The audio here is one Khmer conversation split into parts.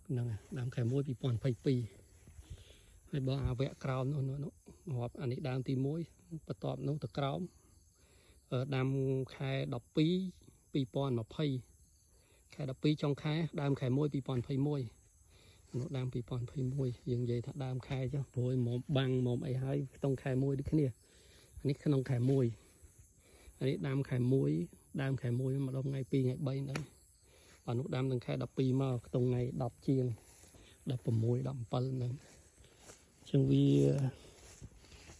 ហ្នឹងហើយដើមខែ1 2022ហើយបើអាវគ្គក្រោមនោះនោះនោះរាប់អានេះដើមទី1បន្ទាប់នោះទៅក្រោមដាំខែ12 2020ខែ12ចុងខែដើមខែ1 2021នោះដើម2021យើងនិយាយថាដើមខែចុះព្រោះមុំបាំងមុំអីហើយក្នុងខែ1ដូចគ្នានេះក្នុងខែ1អានេះដើមខែ1ដើមខែ1ម្ដងថ្ងៃ2ថ្ងៃ3ហ្នឹងបាទនោះដើមនឹងខែ12មកក្នុងថ្ងៃ10ជាង16 17ហ្នឹងចឹងវា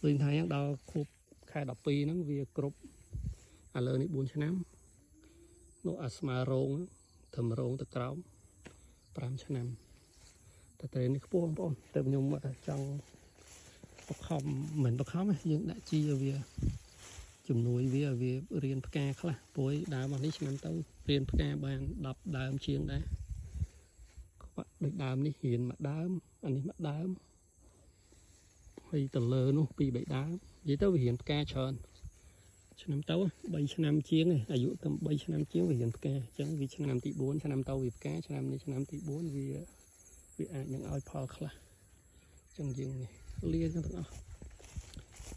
ដូចថាយ៉ាងដល់ខួបខែ12ហ្នឹងវាគ្រប់ឥឡូវនេះ4ឆ្នាំនោះអាស្មើរោងត្រឹមរោងទៅក្រោម5ឆ្នាំតែត្រេននេះខ្ពស់បងប្អូនតែខ្ញុំចង់បខំមិនបខំទេយើងដាក់ជីឲ្យវាជំនួយវាឲ្យវារៀនផ្កាខ្លះព្រោះដើមនេះឆ្នាំទៅរៀនផ្កាបាន10ដើមជាងដែរក្បាក់ដូចដើមនេះរៀនមួយដើមអានេះមួយដើមហើយទៅលើនោះ2 3ដើមនិយាយទៅវារៀនផ្កាច្រើនឆ្នាំទៅ3ឆ្នាំជាងឯងអាយុទៅ3ឆ្នាំជាងវារៀនផ្កាអញ្ចឹងវាឆ្នាំទី4ឆ្នាំទៅវាផ្កាឆ្នាំនេះឆ្នាំទី4វាវាអាចនឹងឲ្យផលខ្លះអញ្ចឹងយើងនេះលាចឹងទាំងអស់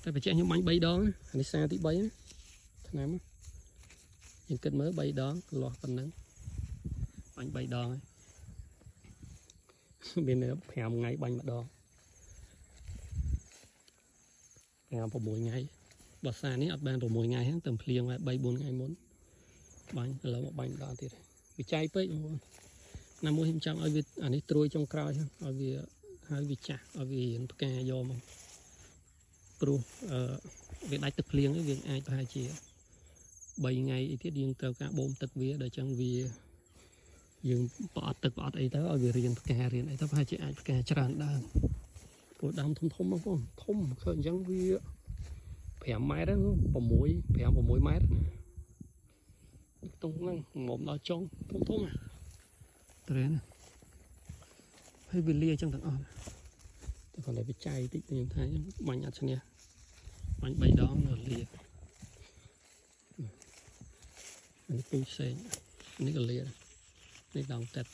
តែបញ្ជាក់ខ្ញុំបាញ់3ដងអានេះសាទី3ណាឆ្នាំយើងគិតមើល3ដងលាស់ប៉ុណ្ណឹងបាញ់3ដងហើយមាន5ថ្ងៃបាញ់ម្ដង5 6ថ្ងៃបើសានេះអត់បាន6ថ្ងៃហ្នឹងទៅភ្លៀងហើយ3 4ថ្ងៃមុនបាញ់ឥឡូវមកបាញ់ម្ដងទៀតវាចៃពេកបងប្អូនណាមួយខ្ញុំចង់ឲ្យវាអានេះត្រួយចុងក្រោយហ្នឹងឲ្យវាហើយវាចាស់ឲ្យវារៀនផ្កាយកមកព្រោះអឺវាដាច់ទឹកភ្លៀងវាអាចប្រហែលជា3ថ្ងៃអីទៀតយើងត្រូវការបូមទឹកវាដល់ចឹងវាយើងប្រអត់ទឹកប្រអត់អីទៅឲ្យវារៀនផ្ការៀនអីទៅប្រហែលជាអាចផ្កាច្រើនដើមព្រោះដើមធំធំបងប្អូនធំឃើញអញ្ចឹងវា5ម៉ែត្រហ្នឹង6 5 6ម៉ែត្រណាខ្ទង់ហ្នឹងមុំដល់ចុងធំធំណាត្រេនហើយវាលាអញ្ចឹងទាំងអស់តែគាត់តែវាចៃតិចខ្ញុំថាបាញ់អត់ឈ្នះបាញ់3ដងនៅលានេះពូផ្សេងនេះក៏លានេះដងកាត់